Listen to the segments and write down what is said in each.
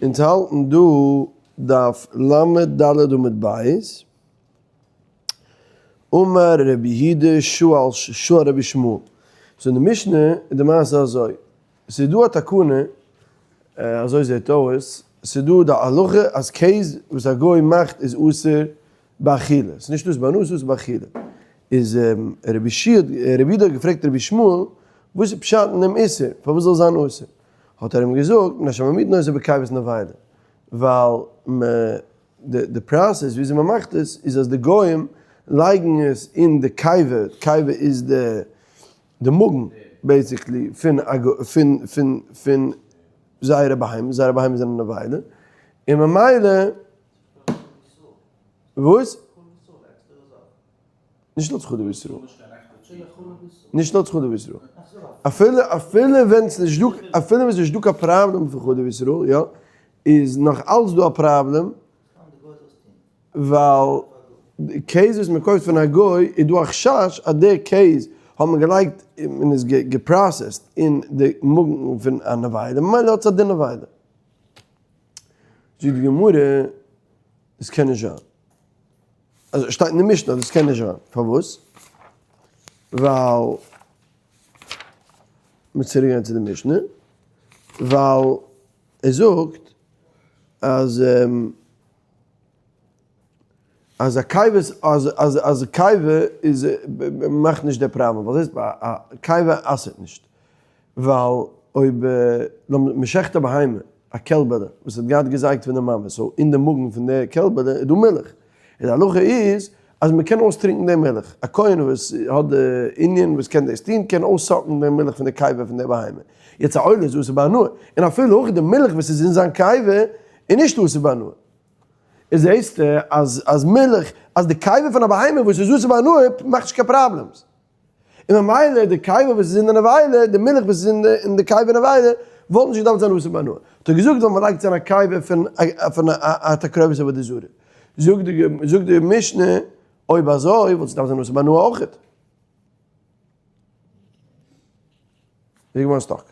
אונז האלטן דא דף ל' ד עמוד ב', אמר רבי יהודה שאל שאל רבי ישמעאל, so אין די משנה איז די מעשה אזוי, ס'איז דא א תקנה, אזוי זעט אויס, ס'איז דא די הלכה אז קעז וואס א גוי מאכט איז אסור באכילה, ס'איז נישט אסור בהנאה ס'איז אסור באכילה, איז רבי יהודה האט געפרעגט רבי ישמעאל וואס איז פשט אין דעם איסור, פארוואס זאל זיין אסור? האט ער אים געזאגט, מפני שמעמידין אותו בקיבת נבילה, ווייל די process וויאזוי מען מאכט עס איז אז די גוים לייגן עס אין די קיבה, קיבה איז די מאגן basically פון פון פון זייערע בהמות, זייערע בהמות זענען נבילה, און ממילא וואס? נישט אלס חלב ישראל. נישט אלס חלב ישראל. אפילו אפילו ווען ס'איז נישט דא אפילו ווען ס'איז נישט דא קיין פראבלעם פון חלב ישראל יא, איז נאך אלץ דא א פראבלעם ווייל די קעז וואס מ'קויפט פון א גוי איז דא א חשש אז די קעז האט מען געלייגט און עס גע processed אין די מאגן פון א נבילה ממילא האט עס א דין נבילה. זאגט די גמרא עס קען נישט זיין. אזוי שטייט אין די משנה אז דאס קען נישט זיין, פארוואס? ווייל, מיר צוריק גיין צו די משנה, ווייל ער זאגט אז אז א קיבה אז אז אז קיבה איז מאכט נישט די פראבלעם, ווייל זעסט א קיבה אסר'ט נישט, ווייל אויב מ'שעכט א בהמה, א קעלבעלע, וואס האט געהאט געזייגט פון די מאמע, so אין די מאגן פון די קעלבעלע איז דא מילך, און די הלכה איז אז מ'קען אויסטרינקן די מילך, א כהן וואס האט די ענין וואס קען דאס טון קען אויס suck ן די מילך פון די קיבה פון די בהמה, יעצט א עולה איז אסור בהנאה, און אפילו אויך די מילך וואס איז אין זיין קיבה איז נישט אסור בהנאה. איז זעהסטו אז אז מילך, אז די קיבה פון א בהמה וואס איז אסור בהנאה מאכט נישט קיין problems. און ממילא די קיבה וואס איז אין די נבילה, די מילך וואס איז אין די קיבה נבילה, וואלט נישט געדארפט זיין אסור בהנאה. האט ער געזאגט ווייל מען לייגט צו א קיבה פון פון א תקרובת עבודה זרה. זאגט די זאגט די משנה, אויב אזוי וואלט עס געדארפט זיין אסור בהנאה אויכעט. איז געווארן stuck.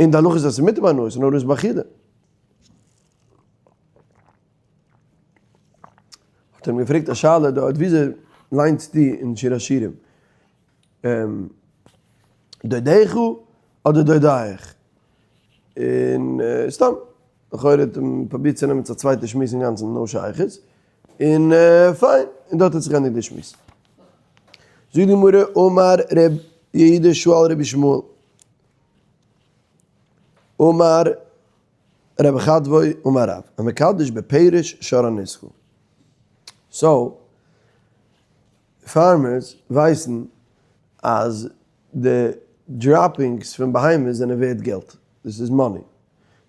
און די הלכה איז אז ס'איז מותר בהנאה, ס'איז נאר אסור באכילה. האט ער אים געפרעגט א שאלה דארט, וויאזוי ליינסטו אין שיר השירים? דודיך אדער דודייך? און סתם, לכאורה האט אים פרובירט צו נעמען צו א צווייטע שמועס אינגאנצן no שייכות, און פיין, און דארט האט זיך געענדיגט די שמועס. זאגט די גמרא, אמר ר' יהודה שאל רבי ישמעאל, אמר רבי חדבוי אמר רב, המקדש בפרש שור הנסקל. so, farmers ווייסן אז די droppings פון בהמות זענען ווערט געלט, דאס איז money,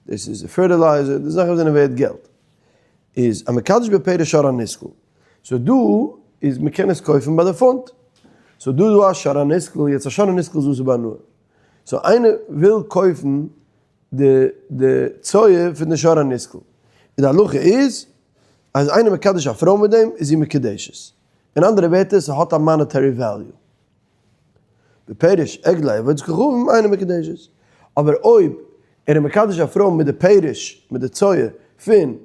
דאס איז fertilizer, די זאכן זענען ווערט געלט. איז המקדש בפרש שור הנסקל. so דא איז מ'קען עס קויפן ביי די פונט. so דא איז דא א שור הנסקל, יעצט א שור הנסקל איז אסור בהנאה. so איינער וויל קויפן די די צואה פון די שור הנסקל, און די הלכה איז אז איינער מקדש א פרוי מיט דעם איז זי מקודשת, אין אנדערע ווערטער ס'האט א monetary value. בפרש עגלי עבודת כוכבים אינה מקודשת, אבער אויב ער איז מקדש א פרוי מיט די פרש מיט די צואה פון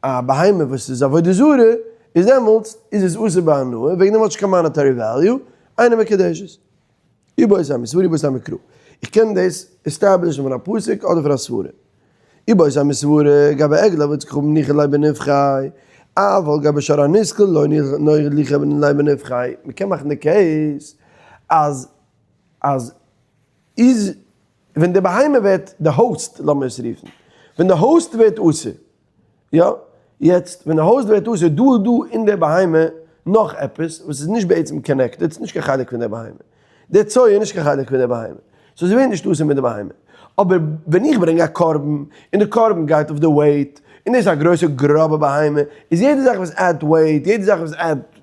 א בהמה וואס איז עבודה זרה, איז דעמאלטס איז עס אסור בהנאה, וועגן דעם האט נישט קיין monetary value, אינה מקודשת. איבעית אימא סברא איבעית אימא קרא. איך קען דאס establish ן פון א פסוק אדער פון א סברה. איבעית אימא סברא, גבי עגלי עבודת כוכבים ניחא ליה בנפחיה, אבל גבי שור הנסקל לא ניחא ליה בנפחיה. מ'קען מאכן די case אז אז איז ווען די בהמה ווערט די host לאמיר עס רופן, ווען די host ווערט אסור, יא, יעצט ווען די host ווערט אסור דא איז דא אין די בהמה נאך עפעס וואס איז נישט בעצם connected, ס'איז נישט קיין חלק פון די בהמה, די צואה איז נישט קיין חלק פון די בהמה, so זי ווערט נישט אסור מיט די בהמה, אבער ווען איך ברענג א קרבן און די קרבן גייט אויף די weight, און דאס איז א גרויסע גראבע בהמה, איז יעדע זאך וואס add weight, יעדע זאך וואס add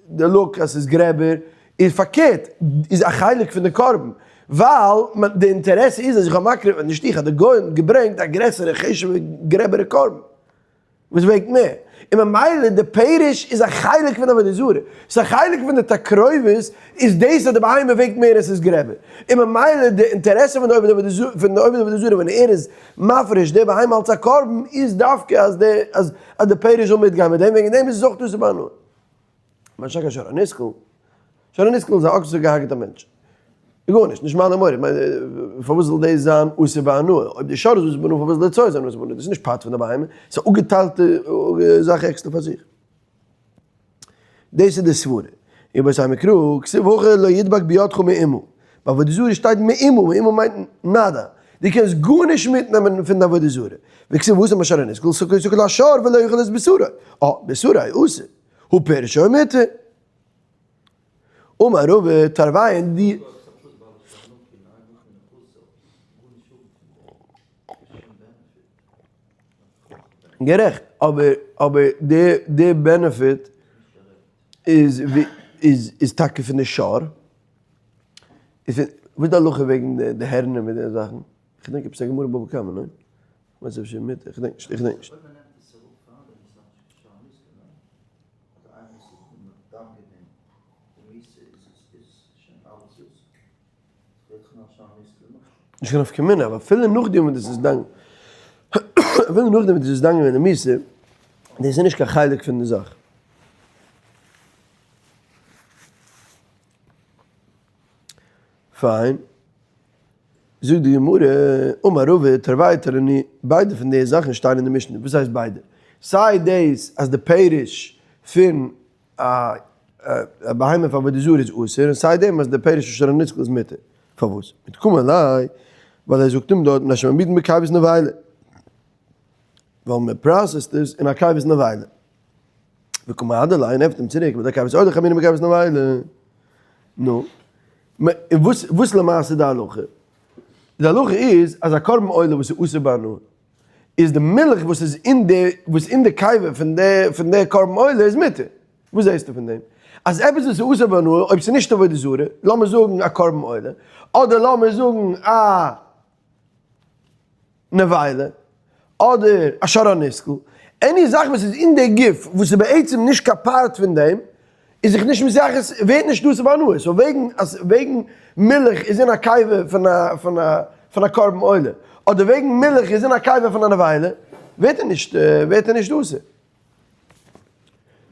די look אז ס'איז גרעבער, איז פארקערט, איז א חלק פון די קרבן, ווייל די אינטערעסע איז אז איך האב מקריב, נישט איך, אז די גוים געברענגט א גרעסערע חשוב'ע גרעבערע קרבן, וואס וועגט מער. און ממילא די פירוש איז א חלק פון עבודה זרה, ס'איז א חלק פון די תקרובת איז דאס אז די בהמה וועגט מער און ס'איז גרעבער, און ממילא די אינטערעסע פון די עובד עבודה זרה פון די עובד עבודה זרה ווען ער איז מפריש די בהמה אלס א קרבן איז דווקא אז די אז די פירוש זאל מיטגיין מיט דעם, וועגן דעם איז עס אויך אסור בהנאה. משא כ שור הנסקל, שור הנסקל איז א אקס וואס האט געהארגעט א מענטש. גארנישט, נישט מעלה מוריד, כ'מיין פארוואס זאל דאס זיין אסור בהנאה? אויב די שור איז אסור בהנאה פארוואס זאל די צואה זיין אסור בהנאה? דאס איז נישט part פון די בהמה, ס'איז א אפגעטיילטע זאך עקסטער פאר זיך. דאס איז די סברה. איבער סיי מקרא, כתיב הכא לא ידבק בידך מאומה. ביי עבודה זרה שטייט מאומה, מאומה מיינט nada. דו קענסט גארנישט מיטנעמען פון די עבודה זרה. וכתיב התם בשור הנסקל, סקול יסקל השור ולא יאכל את בשרו. אה, בשרו אסור. הוא פירשו מותר. אמר רבא תרווי' די. גערעכט, אבער אבער די די benefit איז איז איז טאקע פון די שור. איז וואס איז די הלכה וועגן די הערנער מיט די זאכן? כ'דענק עפעס א גמרא בבא קמא, ניין? כ'ווייס אפשר מיט, כ'דענק נישט, איך דענק נישט. נישט קיין נפקא מינה, אבער אפילו נאכדעם וואס דאס איז דאן, אפילו נאכדעם וואס דאס איז דאן געווען די מיתה, דאס איז נישט קיין חלק פון די זאך. פיין. זאגט די גמרא, אמר רבא, תרוייהו תרני, ביידע פון די זאכן שטייען אין די משנה, וואס הייסט ביידע? סיי דאס אז די פירוש פון א בהמה פאר עבודה זרה איז אסור, און סיי דעם אז די פירוש פון שור הנסקל איז מותר. פארוואס? מדקאמר ליה, ווייל ער זאגט אים דארט, מפני שמעמידין בקיבות נבילה, ווייל מען process ט עס אין א קיבות נבילה. וקא מהדר ליה, און ענטפערט אים צוריק, מיט א קיבות עולה חמינא בקיבות נבילה. נו, און וואס וואס למעשה די הלכה? די הלכה איז אז א קרבן עולה וואס איז אסור בהנאה, איז די מילך וואס איז אין די וואס אין די קיבה פון די פון די קרבן עולה איז מותר. וואס זעסטו פון דעם? אז עפעס וואס איז אסור בהנאה, אויב ס'איז נישט עבודה זרה, לאמיר זאגן א קרבן עולה, אדער לאמיר זאגן א נבילה, אדער א שור הנסקל, any זאך וואס איז אין די גוף וואס איז בעצם נישט קיין part פון דעם, איז זיך נישט מתייחס, ווערט נישט אסור בהנאה, so וועגן אז וועגן מילך איז אין א קיבה פון א פון א פון א קרבן עולה, אדער וועגן מילך איז אין א קיבה פון א נבילה, ווערט ער נישט ווערט ער נישט אסור.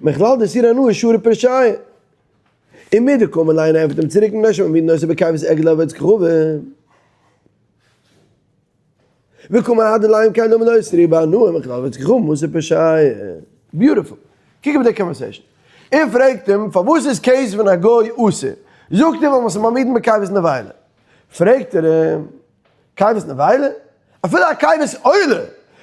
מכלל דאיסור הנאה שרי פירושיה. און מדקאמר ליה ענטפערט אים צוריק מפני שמעמידין אותו בקיבת עגל עובד כוכבים. וקא מהדר ליה אם כן למה לא אסרוה בהנאה מכלל עובד כוכבים מסר פירושיה. beautiful. קוק איבער די conversation. ער פרעגט אים פארוואס איז קעז פון א גוי אסור? זאגט ער ווייל מ'איז מעמידין בקיבת נבילה. פרעגט ער אים, קיבת נבילה? אפילו א קיבת עולה,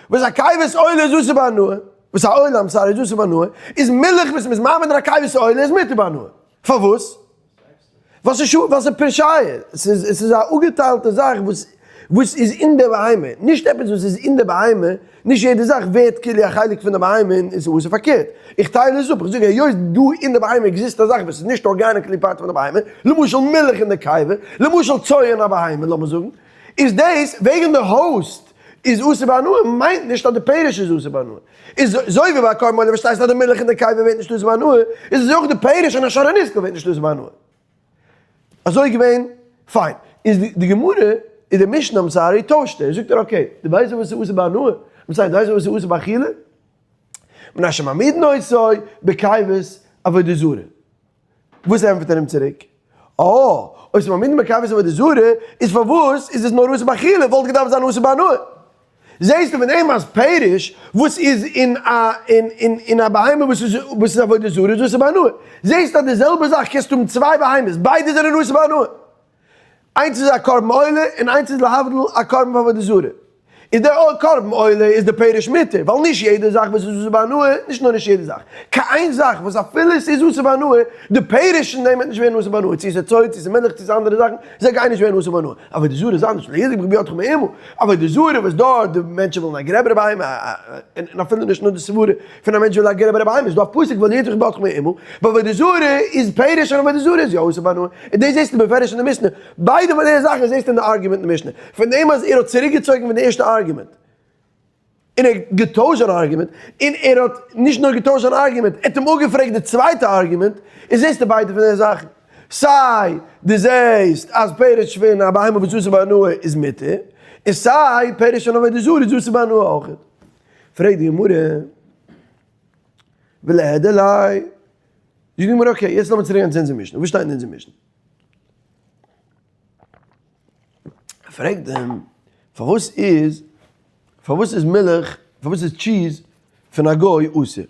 וואס א קיבת עולה איז אסור בהנאה, וואס א עולה I'm sorry איז אסור בהנאה, איז מילך וואס מ'איז מעמיד אין א קיבת עולה איז מותר בהנאה. פארוואס? ווייל ס'איז ווייל ס'איז פירושיה, ס'איז ס'איז א אפגעטיילטע זאך וואס וואס איז אין די בהמה, נישט עפעס וואס איז אין די בהמה, נישט יעדע זאך ווערט כאילו א חלק פון די בהמה און איז אסור, פארקערט, איך טייל עס אפ, איך זאג היות דא אין די בהמה exist א זאך וואס איז נישט organically part פון די בהמה, למשל מילך אין די קיבה, למשל צואה אין א בהמה לאמיר זאגן, איז דאס וועגן די host איז אסור בהנאה מיינט נישט אז די פירוש איז אסור בהנאה. איז אזוי ווי ביי קרבן עולה פארשטייסטו אז די מילך אין די קיבה ווערט נישט אסור בהנאה, איז אזוי אויך די פירוש אין א שור הנסקל ווערט נישט אסור בהנאה. אזוי געווען, פיין. איז די גמרא, איז די משנה I'm sorry, טוישט ער, זאגט ער okay, דו ווייסט וואס איז אסור בהנאה? I'm sorry, דו ווייסט וואס איז אסור באכילה? מפני שמעמידין אותו בקיבות עבודה זרה. וואס ענטפערט ער אים צוריק? אה, אויב ס'איז מעמידין בקיבות עבודה זרה, איז פארוואס איז עס נאר אסור באכילה, וואלט געדארפט זיין אסור בהנאה. זעהסטו פון דעם אז פירוש וואס איז אין א אין אין אין א בהמה וואס איז וואס איז עבודה זרה איז אסור בהנאה. זעהסט אז די זעלבע זאך קענסטו האבן צוויי בהמות ביידע זענען אסור בהנאה. איינס איז א קרבן עולה און איינס איז להבדיל א קרבן פאר עבודה זרה. איז דער קרבן עולה איז די פירוש מותר, ווייל נישט יעדע זאך וואס איז אסור בהנאה, נישט נאר נישט יעדע זאך, קיין איין זאך וואס אפילו עס איז אסור בהנאה, די פירוש אין דעם וועט נישט ווערן אסור בהנאה, צו עס איז צואה, צו עס איז מילך, צו עס איז אנדערע זאכן, זיי גייען נישט ווערן אסור בהנאה. עבודה זרה איז אנדערש, לא ידבק בידך מאומה, עבודה זרה וואס דארט די מענטשן ווילן א גרעבערע בהמה, און אפילו נישט נאר די סברה פון א מענטש וויל א גרעבערע בהמה, איז דא א פסוק ולא ידבק בידך מאומה, ביי עבודה זרה איז פירוש און עבודה זרה איז יא אסור בהנאה, און דאס זעסטו בפירוש אין די משנה, ביידע פון די זאכן זעסטו אין די argument אין די משנה, פון דעם אז ער האט צוריקגעצויגן פון די ערשטע argument. און ער האט געטוישט זיין argument, און ער האט נישט נאר געטוישט זיין argument, ער האט אים אפגעפרעגט די צווייטע argument, און זעסטו ביידע פון די זאכן, סיי דו זעסט אז פירוש פון א בהמה וואס אסור בהנאה איז מותר, און סיי פירוש פון עבודה זרה איז אסור בהנאה אויך. פרעגט די גמרא, וליהדר ליה, זאגט די גמרא okay, יעצט לאמיר צוריק גיין צו אונזער משנה, וואס שטייט אין אונזער משנה? פרעגט אים, פארוואס איז, פארוואס איז מילך, פארוואס איז cheese פון א גוי אסור?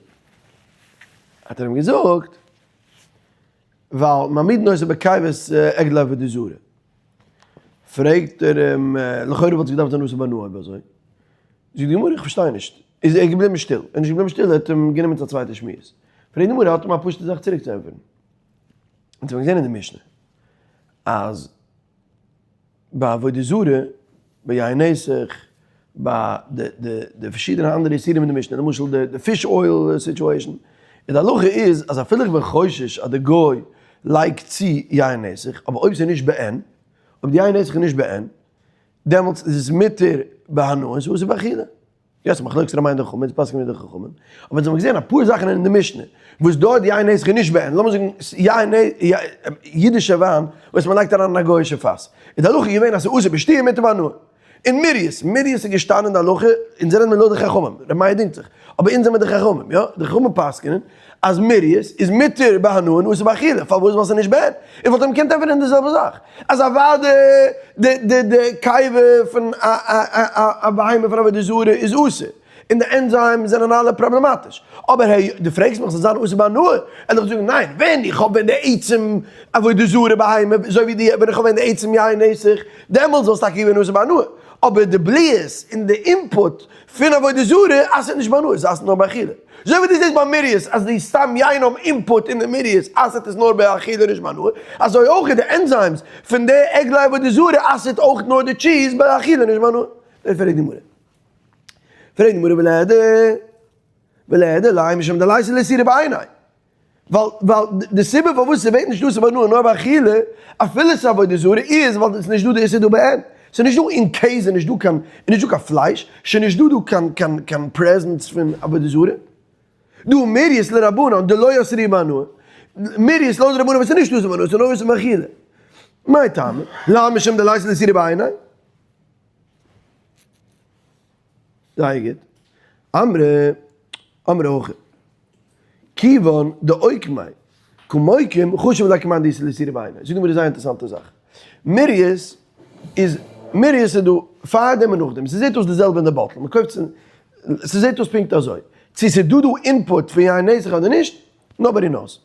האט ער אים געזאגט, ווייל מעמידין אותו בקיבת עגלי עבודה זרה. פרעגט ער אים, לכאורה וואלט עס געדארפט זיין אסור בהנאה אויב אזוי. זאגט די גמרא, איך פארשטיי נישט. איז ער געבליבן שטיל. ער איז נישט געבליבן שטיל, ער האט אים גענומען צו א צווייטע שמועס. פרעגט די גמרא, האט אים א פשוטע זאך צוריק צו ענטפערן. אונז האבן געזען אין די משנה אז ביי עבודה זרה, ביי יין נסך, ביי די די די פארשידענע אנדערע איסורים אין די משנה, למשל די fish oil situation, און די הלכה איז אז אפילו איך בין חושש אז די גוי לייגט צו יין נסך, אבער אויב ס'איז נישט בעין, אויב די יין נסך איז נישט בעין, דעמאלטס איז עס מותר בהנאה און ס'איז אסור באכילה. יא, ס'איז מחלוקת ר' מאיר און די חכמים, אונז פסק'ענען ווי די חכמים, אבער אונז האבן געזען אפאר זאכן אין די משנה, וואס דארט די יין נסך איז נישט בעין, לאמיר זאגן יין אידישע וויין וואס מען לייגט אריין אין א גוי'אישע פאס, איז די הלכה געווען אז ס'איז אסור בשתיה מותר בהנאה. אין מיריעס, מיריעס איז געשטאנען אין די הלכה, אונז רעדן מיר לויט די חכמים, ר' מאיר דינגט זיך, אבער אונז זעמיר די חכמים, יא, די חכמים פסק'ענען אז מיריעס איז מותר בהנאה און אסור באכילה, פארוואס? ווייל ס'איז נישט בעין. איך וואלט אים געקענט ענטפערן די זעלבע זאך, אז אוודאי די די די קיבה פון א א א בהמה פון עבודה זרה איז אסור, און די enzymes זענען אלע פראבלעמאטיש, אבער העי, דו פרעגסט מיך ס'זאל זיין אסור בהנאה, וועל איך זאגן ניין, ווען איך האב ווען די עצם עבודה זרה בהמה, אזוי ווי די ווען איך האב ווען די עצם יין נסך, דעמאלטס וואלט עס טאקע געווען אסור בהנאה, אבער די בליעות און די input פון עבודה זרה אסר'ט נישט בהנאה, עס אסר'ט נאר באכילה. אזוי ווי דו זעסט ביי מיריעס אז די סתם יין האבן input אין די מיריעס אסר'ט עס נאר באכילה נישט בהנאה, אזוי אויך איז די enzymes פון די עגלי עבודה זרה אסר'ט אויך נאר די cheese באכילה נישט בהנאה. דאס פרעגט די גמרא. פרעגט די גמרא וליהדר וליהדר ליה משום דליתא לאיסורא בעיניה. ווייל ווייל די סיבה פארוואס ס'ווערט נישט אסור בהנאה נאר באכילה אפילו ס'איז עבודה זרה איז ווייל ס'איז נישט דא די איסור דא בעין, ס'איז נישט דא אין קעז איז נישט דא קיין איז נישט דא קיין פלייש, ס'איז נישט דא דא קיין קיין קיין presence פון עבודה זרה. דא מירעס לרבנן דלא אסרי בהנאה, מירעס לויט רבנן וואס איז נישט אסור בהנאה ס'איז נאר אסור באכילה. מאי טעמא? לאו משום דליתא לאיסורא בעיניה? זייער גוט. אמרי אמרי הכי. כיוון דאוקמיה קא מוקים חשיב ליה כמאן דאיתיה לאיסורא בעיניה. זאגט די גמרא זייער אינטערעסאנטע זאך. מיריעס איז מיריעס איז דא פאר דעם און נאכדעם. ס'זעט אויס די זעלבע אין די bottle. מ'קויפט עס ס'זעט אויס פונקט אזוי. צו ס'איז דא דא input פון יין נסך אדער נישט, nobody knows.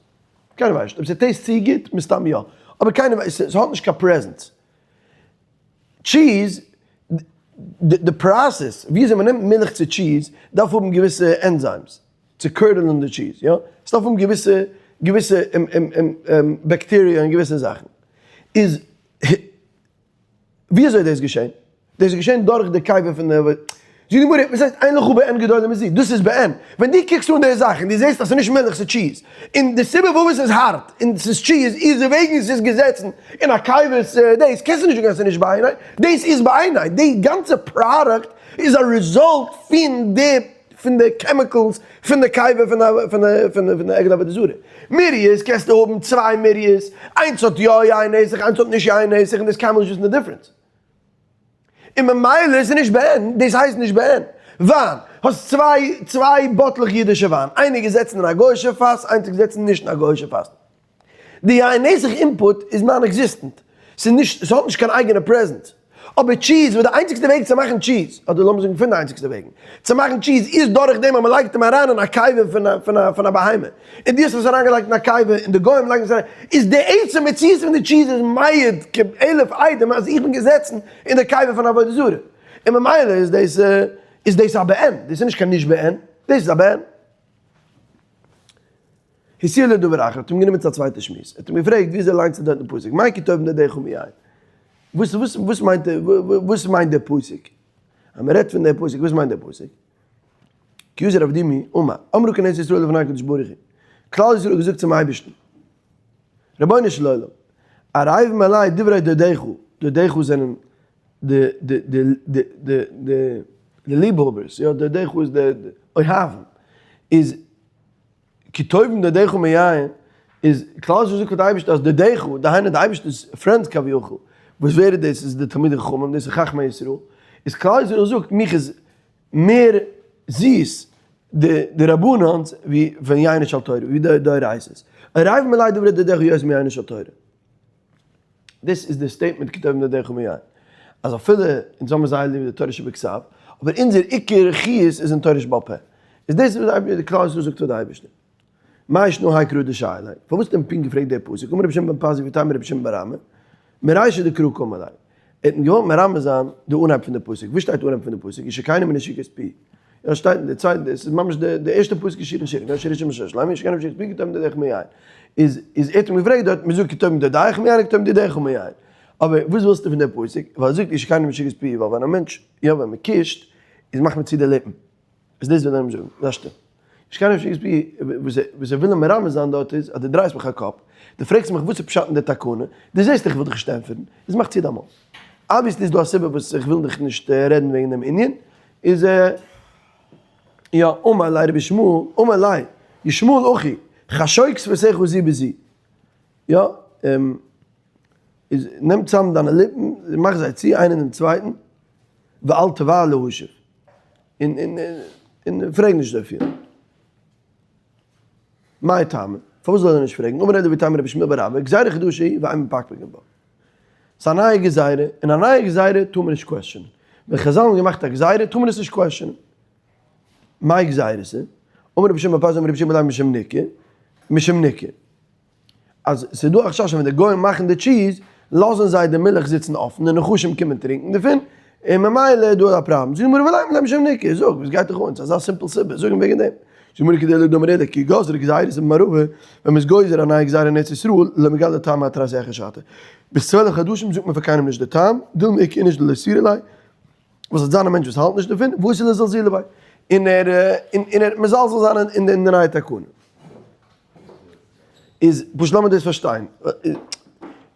קיינער ווייסט נישט. אויב ס' taste צו גוט, מסתם יא. אבער קיינער ווייסט, ס'האט נישט קיין presence. Cheese, די process וויאזוי מ'נעמט מילך צו cheese דארף האבן געוויסע enzymes צו curdle ען די cheese, יא? ס'דארף האבן געוויסע געוויסע באקטעריע און געוויסע זאכן. איז וויאזוי איז דאס געשען? דאס איז געשען דורך די קיבה פון די. זאגט די גמרא, וואס הייסט אין לך בעין גדולה מזו? דאס איז בעין. ווען דו קוקסט אן די זאך און דו זעסט אז ס'איז נישט מילך ס'איז cheese, און די סיבה פארוואס ס'איז הארט און ס'איז cheese איז וועגן ס'איז געזעצן אין א קיבת דאס קענסטו נישט זאגן אז ס'איז נישט בעיני, דאס איז בעיני, די גאנצע פראדוקט איז א result פון די פון די chemicals פון די קיבה פון די פון די פון די עגל עבודה זרה. מיריעס קענסטו האבן צוויי מיריעס, איינס האט יא יין נסך איינס האט נישט יין נסך און דאס קיינמאל נישט וויסן די difference. און ממילא איז נישט בעין, דאס הייסט נישט בעין. וויין, האסט צוויי צוויי באטלעך אידישע וויין, איינער געזעצן אין א גוי'אישע פאס, איינס געזעצן נישט אין א גוי'אישע פאס. די יין נסך input איז non-existent, ס'איז נישט, ס'האט נישט קיין אייגענע presence. אבער cheese, וואס די איינציגסטע וועג צו מאכן cheese, אדער לאמיר זאגן פון די איינציגסטע וועגן צו מאכן cheese איז דורך דעם אז מ'לייגט אים אריין אין א קיבה פון א פון א פון א בהמה, און דו האסט עס אריינגעלייגט אין א קיבה און די גוים לייגן עס אריין, איז די עצם מציאות פון די cheese איז מעיד כאלף עדים אז איך בין געזעצן אין די קיבה פון עבודה זרה, און ממילא איז דאס איז דאס א בעין, דאס איז נישט קיין נישט בעין, דאס איז א בעין. הסיע לדבר אחר, האט אים גענומען צו א צווייטע שמועס, ער האט אים געפרעגט וויאזוי ליינסטו דארט אין פסוק, מאי כי טוב נדיך מיין, וואס וואס וואס מיינט וואס מיינט דער פסוק, אז מען רעדט פון דער פסוק, וואס מיינט דער פסוק? כי אתא רב דימי אמר, אמרה כנסת ישראל לפני הקדוש ברוך הוא, כלל ישראל האט געזאגט צום אייבערשטן, רבונו של עולם, ערבים עלי דברי דודיך, דודיך זענען די די די די די די. די ליבהאבערס, יא, דודיך איז די אוהבים, איז כי טובים דודיך מיין, איז כלל ישראל זאגט פאר די אייבערשטער אז דודיך, דהיינו די אייבערשטער'ס friends כביכול, וואס ווער איז דאס? איז די תלמידי חכמים, דאס איז חכמי ישראל, איז כלל ישראל זאגט מיך איז מער זיס די דרבנן'ס ווי פון יינה של תורה, ווי די דאורייתא'ס. ערבים אלי דברי דודיך יותר מיינה של תורה. דאס איז די statement כי טובים דודיך מיין. אז אפילו אונז האבן זייער ליב די תורה שבכתב, אבער אונזער עיקר חיות איז אין תורה שבעל פה. איז דאס וואס די כלל ישראל זאגט פאר די אייבערשטער. מאי שנא האי קרא דשאי ליה? פארוואס האט אים פונקט געפרעגט דער פסוק? אמר רבי שמעון בן פזי ואיתימא רבי שמעון בר אמי, מרישא דקרא קאמר ליה. ער האט אים געוואלט מרמז זיין די אנהייב פון די פסוק. וואו שטייט אנהייב פון די פסוק? ישקני מנשיקות פי. יא שטייט אין די צווייטע, דאס איז ממש די ערשטע פסוק אין שיר השירים, יא שיר השירים שש למה ישקני מנשיקות פי כי טובים דודיך מיין. איז איז ער האט אים געפרעגט דארט, מ'זאגט כי טובים דודיך מיין כי טובים דודיך מיין. אבער וואס ווילסטו פון די פסוק? ווייל ער זאגט ישקני מנשיקות פי, ווייל ווען א מענטש, יא ווען מ'קושט, איז מאכט מען צו די ליפן. איז דאס וויל ער אים זאגן, דאס שטימט. נישט קיין אפשר איז ווי וואס זיי ווילן מרמז זיין דארט איז אז דו דרייסט מיך א קאפ, דו פרעגסט מיך וואס איז פשט אין די תקנה, דו זעסט איך וויל דיך נישט ענטפערן, איז מאך צו דיין מויל. obviously איז דא א סיבה וואס איך וויל דיך נישט רעדן וועגן דעם ענין, איז יא, אמר ליה רבי ישמעאל, אמר ליה ישמעאל אחי, חשוק שפתיך זו בזו, יא, איז נעם צאם דיינע ליפן, מאך זיי צו איינער דעם צווייטן, ואל תבער להשיב. און און און פרעג נישט דערפון. מאי טעמא? פארוואס זאל ער נישט פרעגן? אמר ר' ואיתימא רבי שמואל בר אבא, גזירה חדשה היא ואין מפקפקין בה. ס'איז א נייע גזירה, און א נייע גזירה טאר מען נישט question ען. ווען חזל האבן געמאכט א גזירה טאר מען עס נישט question ען. מאי גזירתא? אמר רבי שמעון בר פזי אמר רבי שמעון בר משום ניקור, משום ניקור. אז ס'איז דא א חשש אז ווען די גוים מאכן די טשיז לאזן זיי די מילך זיצן אפן און נחשים קומען טרינקן דערפון, און ממילא איז דא א פראבלעם. זאגט די גמרא ולימא ליה משום ניקור, זאג, וואס גייט דיך אן? ס'איז אזא simple סיבה, זאג אים וועגן דעם. זאגט די גמרא כדעולא דאמר עולא כי גזרו גזירות במערבא, ווען מ'איז גוזר א נייע גזירה אין ארץ ישראל, לא מגלי טעמא עד תריסר שעתא. ביז 12 חדשים זאגט מען פאר קיינעם נישט די טעם, דילמא איכא איניש דלא סבירא ליה, וואס וועט זיין א מענטש וואס האלט נישט דערפון, ואתי לזלזולי ביה, און ער און ער מזלזל זיין אין די נייע תקנה. איז פשוט לאמיר דאס פארשטיין,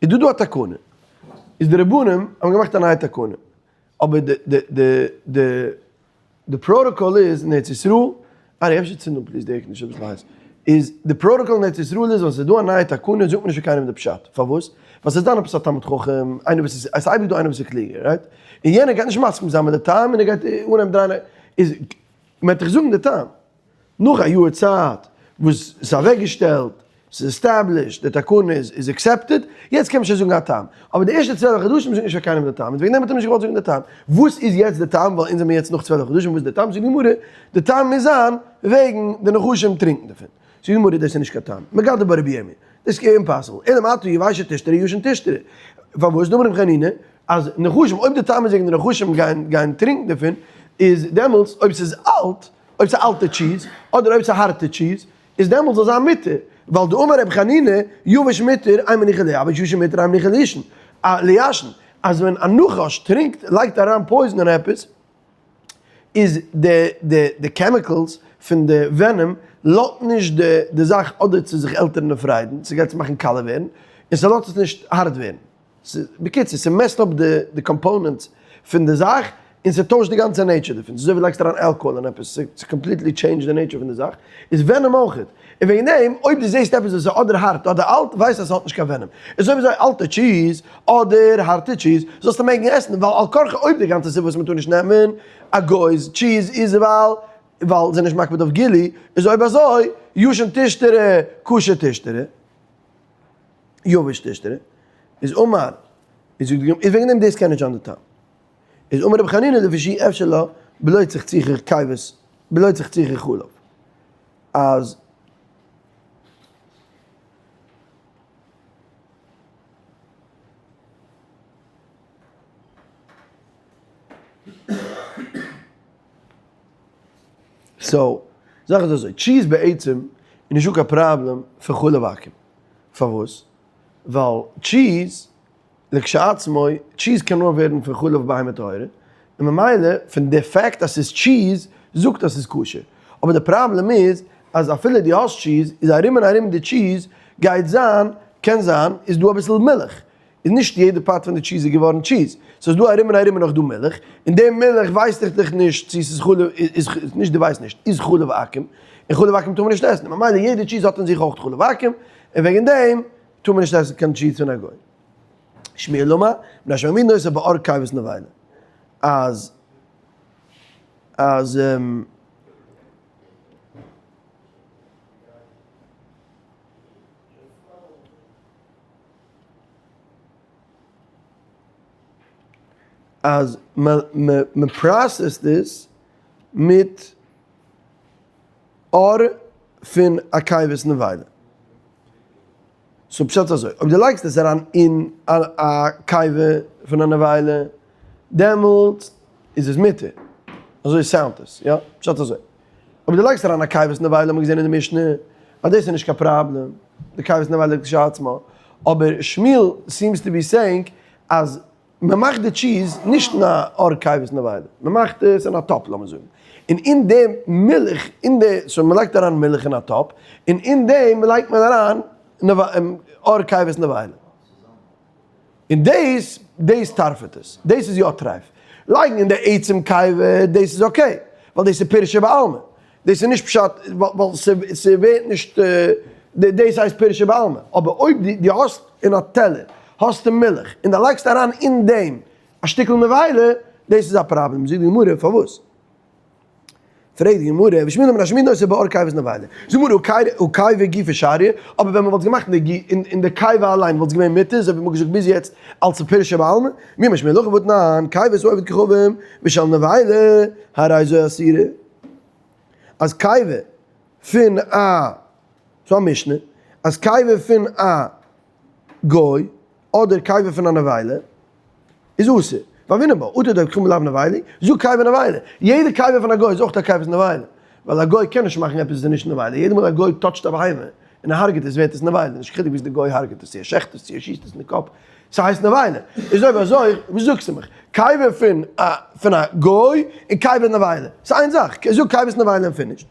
איז דא דא א תקנה, איז די רבנים האבן געמאכט א נייע תקנה, אבער די די די די די פראטאקאל איז אין ארץ ישראל, ארי אפשר צינד אן please די air conditioner אביסל הייס, איז די פראטאקאל אין ארץ ישראל איז ווען ס'איז דא א נייע תקנה זאגט מען נישט פאר קיינעם די פשט, פארוואס? ווייל ס'איז דא עפעס א תלמיד חכם, איינער וואס איז, עס איז אייביג דא איינער וואס איז קלוגער, right? און יענער גייט נישט מסכים זיין מיט די טעם און ער גייט אנהייבן דרייען, איז מען וועט דיך זאגן די טעם. נאך א יאר צייט וואס ס'איז אוועקגעשטעלט, ס'איז established, די תקנה איז accepted, יעצט קען מען שוין זאגן א טעם. אבער די ערשטע 12 חדשים זאגט נישט פאר קיינעם די טעם, און וועגן דעם האט ער נישט געוואלט זאגן די טעם. וואס איז יעצט די טעם? ווייל אונז זעמיר יעצט נאך 12 חדשים, וואס איז די טעם? זאגט די גמרא, די טעם מוז זיין וועגן די נחשים טרינקן דערפון. זאגט די גמרא, דאס איז נישט קיין טעם. מגדף בה רבי ירמי'. דאס איז impossible. אלא מעתה יבשה תשתרי ישן תשתרי. פארוואס? דאמר רבי חנינא, אז נחשים, אויב די טעם איז וועגן די נחשים גייען גייען טרינקן דערפון, איז דעמאלטס אויב ס'איז אלט, אויב ס'איז אלטע טשיז, אדער אויב ס'איז הארטע טשיז, איז דעמאלטס זאל זיין מותר, ווייל דאמר רבי חנינא, יבש מותר, אין מניחין ליבש, ישן מותר, אין מניחין לישן, לישן, אז ווען א נחש טרינקט, לייגט אריין poison אין עפעס, איז די די די chemicals פון די venom לאזט נישט די די זאך אדער צו זיך עלטערן און פריידן, ס'גייט צו מאכן קאלע ווערן, און ס'לאזט עס נישט הארט ווערן. בקיצור, ס' mess ט אפ די די components פון די זאך, און ס'טוישט די גאנצע nature דערפון. ס'איז אזוי ווי לייגסט אריין אלקאהאל אין עפעס, ס' completely change די nature פון די זאך. איז venom אויך. און וועגן דעם, אויב דו זעסט עפעס וואס איז אדער הארט אדער אלט, ווייסט אז ס'האט נישט קיין venom. איז אויב אזוי אלטע טשיז, אדער הארטע טשיז, זאלסטו מעגן עסן, ווייל על כרחך אויב די גאנצע סיבה וואס מ'טאר נישט נעמען א גוי'ס טשיז איז ווייל ווייל זיי נישט מקפיד אויף גילוי, איז אויב אזוי, ישן תשתרי, כשר תשתרי. יבש תשתרי, איז אמר, איז זאגט די גמרא, איז וועגן דעם דאס קען נישט זיין די טעם. איז אמר רבי חנינא לפי שאי אפשר לה בלא צחצוחי כבש, בלא צחצוחי חלב, אז. so, זאך איז אזוי, טשיז בעצם איז נישטא קיין פראבלעם פון חלב עכו"ם. פארוואס? ווייל טשיז לכשעצמו, טשיז קען נאר ווערן פון חלב בהמה טהורה, און ממילא פון די fact אז ס'איז טשיז זאגט אז ס'איז כשר. אבער די פראבלעם איז אז אפילו דו האסט טשיז, איז ארום און ארום די טשיז גייט זיין, קען זיין, איז דא אביסל מילך. איז נישט יעדע part פון די טשיז איז געווארן טשיז, ס'איז דא ארום און ארום איז נאך דא מילך, און די מילך ווייסט איך דאך נישט צו ס'איז חלב, איז נישט דו ווייסט נישט, איז חלב עכו"ם, און חלב עכו"ם טאר מען נישט עסן, ממילא יעדע טשיז האט אין זיך אויך חלב עכו"ם, און וועגן דעם טאר מען נישט עסן קיין טשיז פון א גוי. שמואל אמר, מפני שמעמידין אותה בעור קיבת נבילה, אז אז. אז מען process ט עס מיט עור פון א קיבת נבילה. so פשט אזוי, אויב דו לייגסט עס אריין אין א קיבה פון א נבילה, דעמאלטס איז עס מותר. אזוי sound ט עס, יא? פשט אזוי. אויב דו לייגסט אריין א קיבת נבילה האט מען געזען אין די משנה אז דאס איז נישט קיין פראבלעם, די קיבת נבילה כשלעצמה, אבער שמואל seems to be saying אז מען מאכט די טשיז נישט אין א עור קיבת נבילה, מען מאכט עס אין א טאפ לאמיר זאגן, און אין די מילך, אין די, so מען לייגט אריין מילך אין א טאפ, און אין דעם לייגט מען אריין עור קיבת נבילה. און דאס, דאס טרפ'עט עס. דאס איז יא טרייף. לייגן אין די עצם קיבה, דאס איז okay. ווייל דאס איז פירושא בעלמא. דאס איז נישט פשט, ווייל ס'ווערט נישט, דאס הייסט פירושא בעלמא. אבער אויב דו האסט אין א טעלער, האסטו מילך, און דו לייגסט אריין אין דעם א שטיקל נבילה, דאס איז א פראבלעם. זאגט די גמרא, פארוואס? פרעגט די גמרא, ושמואל אמר מעמידין אותה בעור קיבת נבילה. זאגט די גמרא, הא קיבה גופה שריא, אבער ווען מען וואלט געמאכט אין די קיבה אליין וואלט עס געווען מותר, אזוי ווי מען האט געזאגט ביז יעצט אלס פירושא בעלמא, מי אמר שמואל הכי והתנן, קיבת העובד כוכבים ושל נבילה, הרי זו אסורה. אז קיבה פון א, ס'איז א משנה, אז קיבה פון א גוי אדער קיבה פון א נבילה, איז אסור. והוינן בה, אטו דעובד כוכבים לאו נבילה, זו קיבה נבילה. יעדע קיבה פון א גוי איז אויך א קיבת נבילה. ווייל א גוי קען נישט מאכן עפעס וואס איז נישט נבילה. יעדע מאל א גוי touch ט א בהמה און ער הרג'ט עס ווערט עס נבילה. נישט קיין חילוק ווי די גוי הרג'ט עס, צו ער שעכט עס, צו ער שיסט עס אין די קאפ. ס'הייסט נבילה. איז אויב אזוי, וואס זאגסטו מיך? קיבה פון א פון א גוי און קיבה נבילה. ס'איז איין זאך. זאג קיבת נבילה און finish.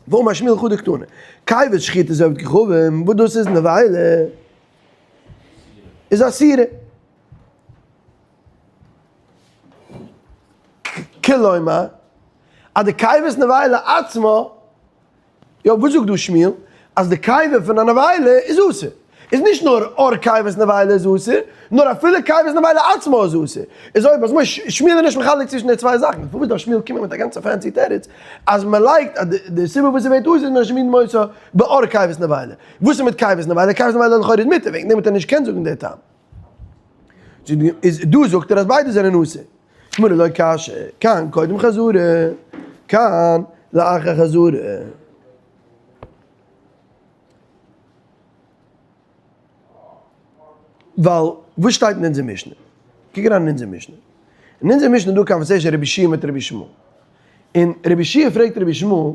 ואמר שמואל חדא קתני. קיבת שחיטת עובד כוכבים, וואס דאס איז נבילה. איז אסורה. כלומר, אז די קיבת נבילה עצמה, יא וואס זאגט דא שמואל? אז די קיבה פון א נבילה איז אסור. איז נישט נאר עור קיבת נבילה איז אסור, נאר אפילו קיבת נבילה עצמה איז אסור. איז אויב אז שמואל איז נישט מחלק צווישן די צוויי זאכן, פארוואס דארף שמואל קומען מיט א גאנצע fancy תירוץ אז מען לייגט אז די סיבה וואס ס'ווערט אסור איז מפני שמעמידין אותה בעור קיבת נבילה. וואס איז מיט קיבת נבילה? קיבת נבילה לכאורה איז מותר, וועגן דעם האט ער נישט געקענט זאגן די טעם. איז דא זאגט ער אז ביידע זענען אסור. גמרא לא קשיא, כאן קודם חזרה, כאן לאחר חזרה. ווייל וואס שטייט אין אונזער משנה? קוק אריין אין אונזער משנה. אין אונזער משנה איז דא conversation רבי יהושע מיט רבי ישמעאל. און רבי יהושע פרעגט רבי ישמעאל,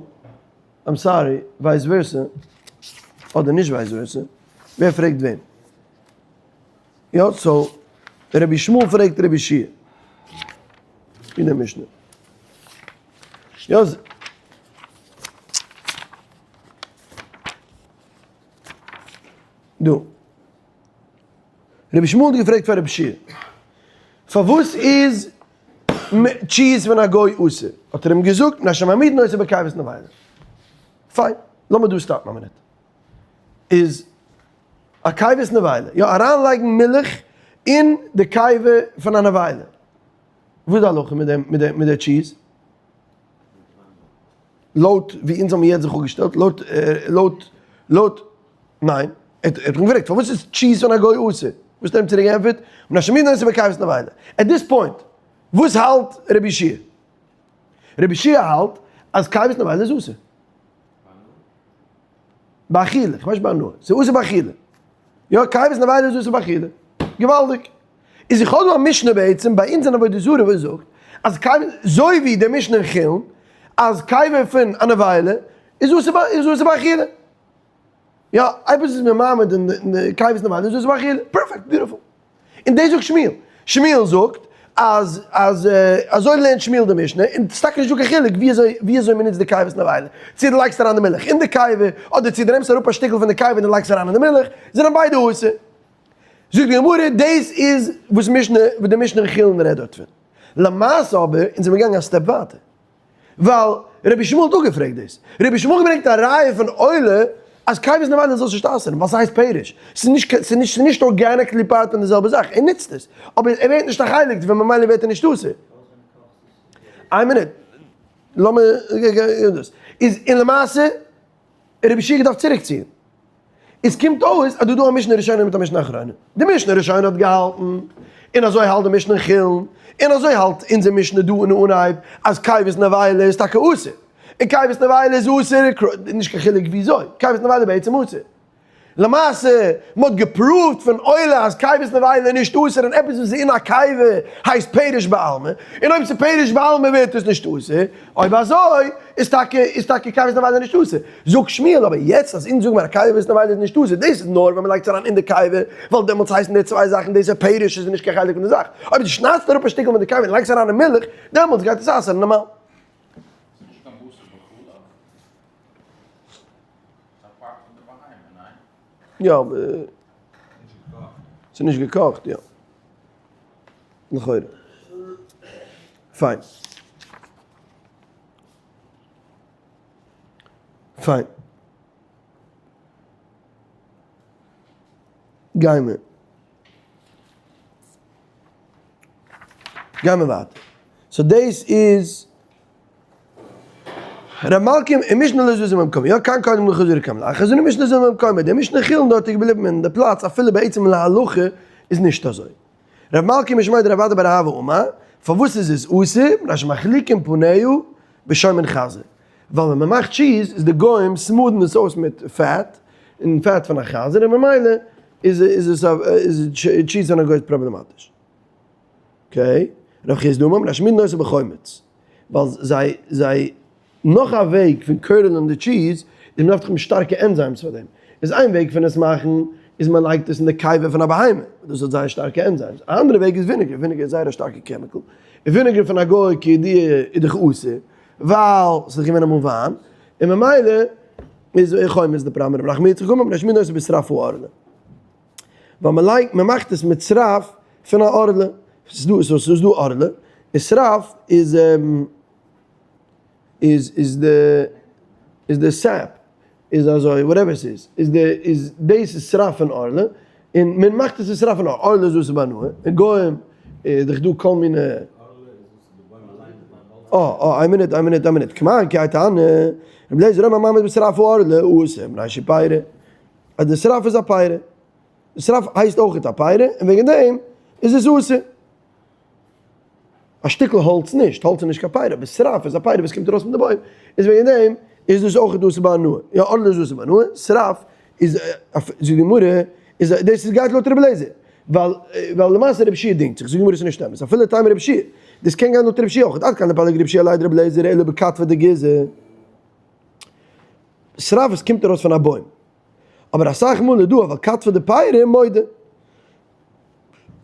I'm sorry, vice versa, אדער נישט vice versa, ווער פרעגט וועם? יא, so, רבי ישמעאל פרעגט רבי יהושע אין די משנה. יא, דא. רבי ישמעאל האט געפרעגט פאר רבי יהושע, פארוואס איז טשיז פון א גוי אסור? האט ער אים געזאגט, מפני שמעמידין אותה בקיבת נבילה. פיין, לאמיר דא stop ן א מינוט. איז א קיבת נבילה, יא אריינלייגן מילך אין די קיבה פון א נבילה. וואס איז די הלכה מיט דעם מיט די טשיז? לויט ווי אונז האבן יעצט זיך אפגעשטעלט, לויט לויט לויט ניין, ער האט אים געפרעגט פארוואס איז טשיז פון א גוי אסור? וואס האט ער אים צוריק געענטפערט? מפני שמעמידין אותה בקיבת נבילה. at this point, וואס האלט רבי יהושע? רבי יהושע האלט אז קיבת נבילה איז אסור. באכילה, כ'מיין נישט בהנאה, ס'איז אסור באכילה. יא, קיבת נבילה איז אסור באכילה. געוואלדיג. איז איך האב דא א משנה בעצם ביי אונז אין עבודה זרה וואס זאגט אז קיבה, זוי ווי די משנה אין חולין, אז קיבה פון א נבילה איז אסור באכילה. יא, עפעס איז מיר מעמיד אין די קיבת נבילה איז אסור באכילה. פערפעקט, beautiful. און דאס זאגט שמואל. שמואל זאגט אז אז אזוי לערנט שמואל די משנה, און ס'איז טאקע נישטא קיין חילוק ווי אזוי ווי אזוי מ'נוצט די קיבת נבילה. צו דו לייגסט אריין די מילך אין די קיבה, אדער צו דו נעמסט אראפ א שטיקל פון די קיבה און דו לייגסט אריין אין די מילך, זענען ביידע אסור. זאגט די גמרא, דאס איז וואס משנה, וואס די משנה אין חולין רעדט דארט פון. למעשה אבער, אונז זעמיר געגאנגען א step ווייטער. ווייל רבי ישמעאל האט אפגעפרעגט דאס. רבי ישמעאל האט געברענגט א ראיה פון עולה אז קיבת נבילה זאל נישט אסר'ן ווייל ס'הייסט פירש. ס'איז נישט ס'איז נישט ס'איז נישט organically part פון די זעלבע זאך. ער נוצט עס. אבער ער ווערט נישט א חלק דערפון ממילא ווערט ער נישט אסור. איין מינוט. לאמיר דאס איז און למעשה רבי יהושע געדארפט צוריקציען. עס קומט אויס אז דא דא א משנה ראשונה מיט א משנה אחרונה. די משנה ראשונה האט געהאלטן, און אזוי האלט די משנה אין חולין, און אזוי האלט אונזער משנה דא אין אנהייב, אז קיבת נבילה איז טאקע אסור. און קיבת נבילה איז אסור, נישט קיין חילוק וויאזוי, קיבת נבילה בעצם אסור. למעשה, מען האט געפראווט פון עולה אז קיבת נבילה איז נישט אסור און עפעס וואס איז אין א קיבה הייסט פירש בעלמא, און אויב ס'איז פירש בעלמא ווערט עס נישט אסור, אויב אזוי איז טאקע איז טאקע קיבת נבילה נישט אסור. זאגט שמואל, אבער יעצט אז אונז זאגן מיר אז קיבת נבילה איז נישט אסור, דאס איז נאר ווען מען לייגט עס אריין אין די קיבה, ווייל דעמאלטס הייסן די צוויי זאכן דאס איז פירש איז נישט קיין חלק פון די זאך. אויב דו שניידסט אראפ א שטיקל פון די קיבה און לייגסט אריין אין מילך, דעמאלטס גייט עס אסר'ן נארמאל. ס'איז נישט קיין בשר בחלב. ס'איז א part פון די בהמה, ניין? יא, אבער ס'איז נישט געקאכט, יא. לכאורה. פיין. פיין. גיימער. גיימער ווייטער. so דאס איז ר' מלכים און משנה לא זזו ממקומו, יא כאן קודם לחזור כאן לאחר זו משנה זזו ממקומו, די משנה חולין דארט איז געבליבן אין די פלאץ אפילו בעצם להלכה איז נישט אזוי. ר' מלכי משמיה דרב אדא בר אהבה אמר, פארוואס איז עס אסור, מפני שמחליקין פניה בשומן חזיר, ווייל ווען מען מאכט טשיז איז די גוים smooth ן עס אויס מיט פעט, און פעט פון א חזיר און ממילא איז עס איז טשיז פון א גוי פראבלעמאטיש. okay, רב חסדא אמר מפני שמדין אותו בחומץ, ווייל זיי זיי נאך א וועג פון curdle ען די טשיז איז מ'דארף דאך האבן שטארקע enzymes פאר דעם, איז איין וועג פון עס מאכן איז מען לייגט עס אין די קיבה פון א בהמה, דאס האט זייער שטארקע enzymes, א אנדערע וועג איז vinegar, vinegar איז זייער א שטארקע chemical, און vinegar פון א גוי כידוע איז דאך אסור, ווייל ס'איז דאך געווען אמאל וויין, און ממילא איז חומץ די פראבלעם, רב נחמן יצחק אמר מפני שמדין אותו בשרף הערלה. ווייל מען לייגט מען מאכט עס מיט שרף פון א ערלה, ס'איז דא ס'איז דא ערלה, און שרף איז איז איז די איז די sap איז אזוי whatever ס'איז איז די איז דאס איז שרף פון ערלה, און מען מאכט עס מיט שרף פון ערלה, ערלה איז אסור בהנאה, און גוים איז דאך דא כל מיני. אה אה איין מינוט איין מינוט איין מינוט, כמאן כי האי תנא, רבי אליעזר אומר המעמיד בשרף הערלה אסור מפני שהוא פירא. אז די שרף איז א פירא. די שרף הייסט אויכעט א פירא, און וועגן דעם איז עס אסור. א שטיקל האלץ נישט, האלץ איז נישט קיין פירא, אבער שרף איז א פירא וואס קומט ארויס פון די בוים, איז וועגן דעם איז דאס אויכעט אסור בהנאה. יא, ערלה איז אסור בהנאה, שרף איז, זאגט די גמרא, איז דאס איז גייט לויט רבי אליעזר, ווייל ווייל למעשה רבי יהושע דינגט זיך, זאגט די גמרא ס'איז נישט אמת, אפילו תימא רבי יהושע, דאס קען גיין לויט רבי יהושע אויכעט, עד כאן לא פליג רבי יהושע עליה דרבי אליעזר אלא בכתפא דגיזא. שרף וואס קומט ארויס פון א בוים. אבער אסאך מאל איז דא אבל כתפא דפירא מודה.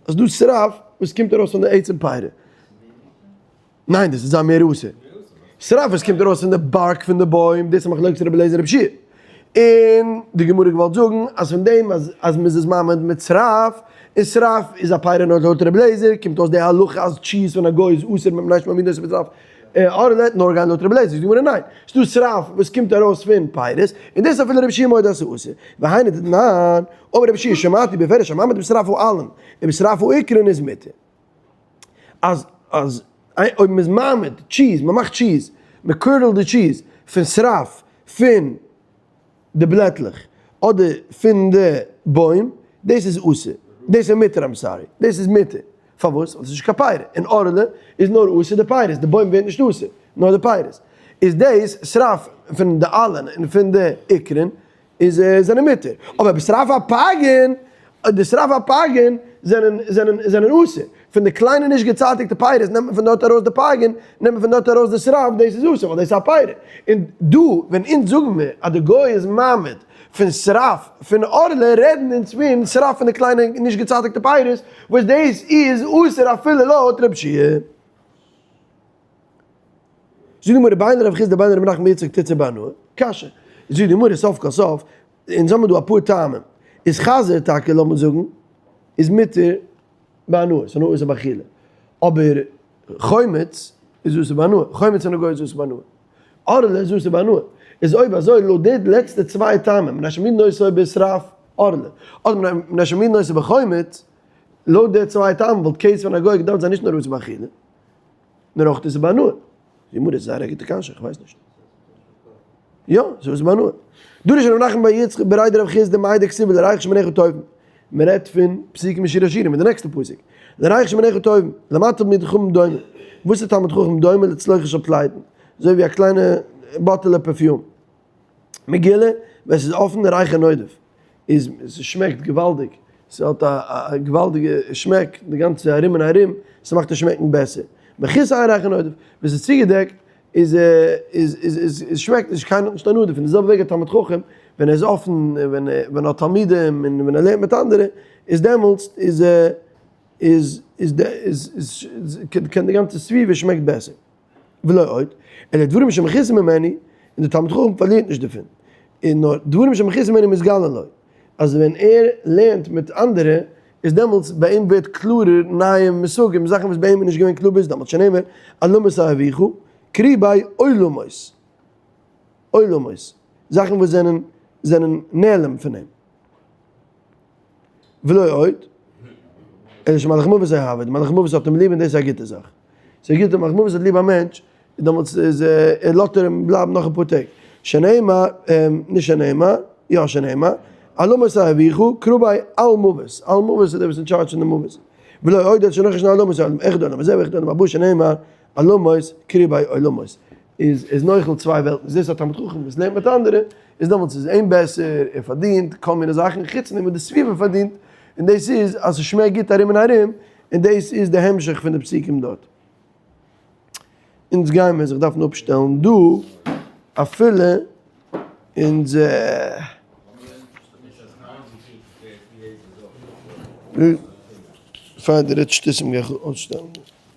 אז דא שרף וואס קומט ארויס פון די עצם פירא. ניין דאס איז א מער אסור. שרף וואס קומט ארויס פון די bark פון די בוים, דאס איז מחלוקת רבי אליעזר רבי יהושע. און די גמרא געוואלט זאגן אז פון דעם אז אז מ'איז עס מעמיד מיט שרף, און שרף איז א פירא נאר לויט רבי אליעזר, קומט אויס די הלכה אז טשיז פון א גוי איז אסור מפני שמעמידין אותו בשרף. ערלה נאר גיין לויט רבי אליעזר, זאגט די גמרא ניין, ס'דא שרף וואס קומט ארויס פון פירות, און דאס אפילו רבי יהושע מודה אז ס'אסור, והיינו דתנן, אמר רבי יהושע שמעתי בפירוש המעמיד בשרף העלין, ובשרף העיקרין איז מותר. אז אז אויב מ'איז מעמיד טשיז, מ'מאכט טשיז, מ' curdle ט די טשיז פון שרף פון די בלעטלעך אדער פון די בוים, דאס איז אסור, דאס איז מותר, I'm sorry, דאס איז מותר, פארוואס? ווייל עס איז נישט קיין פירא, און ערלה איז נאר אסור די פירות, די בוים ווערט נישט אסור, נאר די פירות, איז דאס שרף פון די עלין און פון די עיקרין איז זענען מותר, אבער בשרף הפגין, די שרף הפגין זענען זענען זענען אסור, פון די קליינע נישט געצייטיגטע פירות נעמט מען פון דארט ארויס די פגין, נעמט מען פון דארט ארויס די שרף, דאס איז אסור ווייל דאס איז א פירא, און דא ווען אונז זאגן מיר אז די גוי איז מעמיד פון שרף פון ערלה רעדן אונז פון שרף פון די קליינע נישט געצייטיגטע פירות וואס דאס איז אסור אפילו לויט רב שיע. זאגט די גמרא בין רב חסדא בין רב נחמן בר יצחק תיתסר בהנאה, קשיא, זאגט די גמרא סוף כל סוף, אונז האבן דא אפאר טעמים, איז חזיר טאקע לאמיר זאגן. איז מותר בהנאה, ס'איז נאר אסור באכילה, אבער חומץ איז אסור בהנאה, חומץ פון א גוי איז אסור בהנאה, ערלה איז אסור בהנאה, איז אויב אזוי לויט די לעצטע צוויי טעמים, מפני שמעמידין אותו בשרף ערלה, אדער מפני שמעמידין אותו בחומץ, לויט די צוויי טעמים וואלט כסף פון א גוי געדארפט זיין נישט נאר אסור באכילה, נאר אויך אסור בהנאה. די גמרא איז זייער א גוטע קשיא, איך ווייס נישט. יא, ס'איז אסור בהנאה. דרש רב נחמן בר יצחק בריה דרב חסדא מאי דכתיב ולריח שמניך טובים. מען רעדט פון פסוקים אין שיר השירים אין די נעקסטע פסוק. לריח שמניך טובים, למה תלמיד חכם דומה? וואס איז תלמיד חכם דומה לצלוחית של פלייטון? אזוי ווי א קליינע באטעלע perfume. מגילה, ווען ס'איז אפן ריחו נודף, איז ס'שמעקט געוואלדיג, ס'האט א געוואלדיגע שמעק די גאנצע ארום און ארום, ס'מאכט עס שמעקן בעסער. מכוסה אין ריחו נודף, ווען ס'איז צוגעדעקט איז איז איז איז שמעקט נישט, קיינער האט נישט הנאה דערפון, די זעלבע וועג א תלמיד חכם ווען ער איז אפן ווען ווען ער האט תלמידים און ווען ער לערנט מיט אנדערע, איז דעמאלטס איז איז איז איז איז קען די גאנצע סביבה שמעקט בעסער. ולא עוד, אלא דברים שמכוסים ממנו, און דער תלמיד חכם פארלירט נישט דערפון, און נאר דברים שמכוסים ממנו מתגלין לו, אז ווען ער לערנט מיט אנדערע, איז דעמאלטס ביי אים ווערט קלארער נייע מושגים, זאכן וואס ביי אים איז נישט געווען קלאר ביז דעמאלטס, שנאמר, עלמות אהביך, קרי ביי עולמות, עולמות, זאכן וואס זענען זענען נעלם פון אים. ולא עוד, אלא שמלאך מוות אוהבו, די מלאך מוות האט אים ליב און דאס איז א גוטע זאך. ס'איז גוט די מלאך מוות האט ליב א מענטש, דעמאלטס איז ער לאזט ער אים בלייבן נאך אפאר טעג. שנאמר, נישט שנאמר, יא שנאמר, עלמות אהביך, קרא ביה על מוות, על מוות איז דער וואס אין טשארדזש פון די מוות. ולא עוד אלא שנאמר עלמות עולם, אחד עולם הזה ואחד עולם הבא שנאמר, עלמות קרא ביה עולמות. איז איז נוחל צוויי וועלטן, איז דאס א תלמיד חכם וואס לערנט מיט אנדערע, איז דעמאלטס איז אים בעסער, ער פארדינט כל מיני זאכן חוץ דעם וואס די סביבה פארדינט, און דאס איז אז ס'שמעקט גוט ארום און ארום, און דאס איז די המשך פון די פסוקים דארט. אונז גיימער זיך דארפן אפשטעלן דא, אפילו אונז. פאר די רעדט שטותים גיי איך אויסשטעלן דא.